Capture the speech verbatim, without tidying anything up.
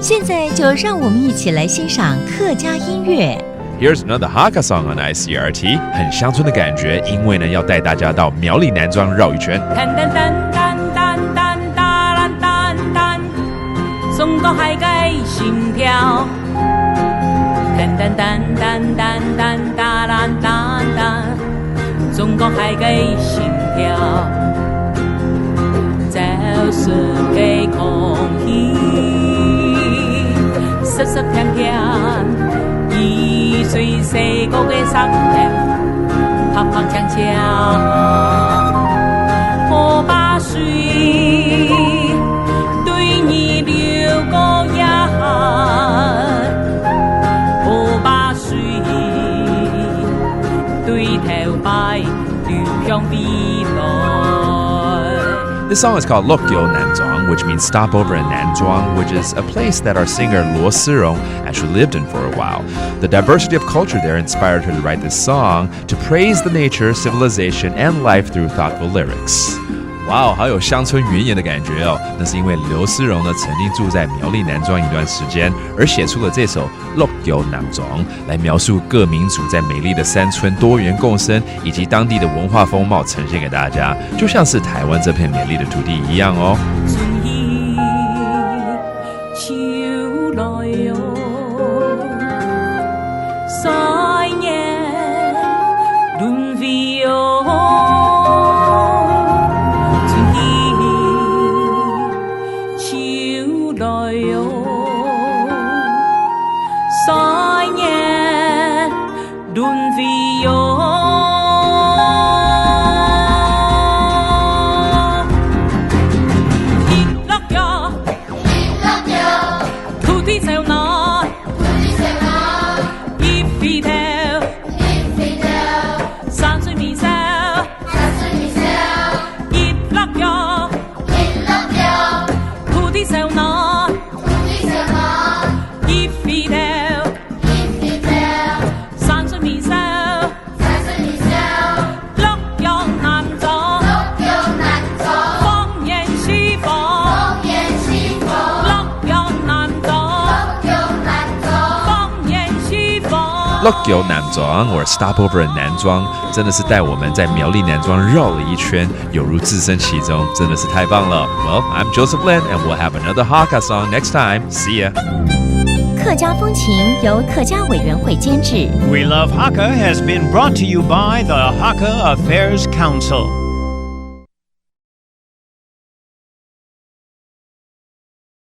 現在就讓我們一起來欣賞客家音樂。 Here's another Hakka song on I C R T，很鄉村的感覺，因為呢要帶大家到苗栗南庄繞一圈。 This song is called Lok Kio Nam Zong, which means stop over in Nanzhuang, which is a place that our singer Luo Sirong actually lived in for a while. The diversity of culture there inspired her to write this song to praise the nature, civilization, and life through thoughtful lyrics. 哇哦，好有鄉村原野的感覺哦！那是因為劉思荣呢曾經住在苗栗南庄一段時間，而寫出了這首《Lok Kio Nam Zong》，來描述各民族在美麗的山村多元共生以及當地的文化風貌呈現給大家，就像是台灣這片美麗的土地一樣哦。Lok Kio Nam Zong or Stop Over in Nanzhuang 真的是帶我們在苗栗南庄繞了一圈，有如置身其中，真的是太棒了。Well, I'm Joseph Lin, and we'll have another Hakka song next time. See ya. 客家風情由客家委員會監製。 We Love Hakka has been brought to you by the Hakka Affairs Council.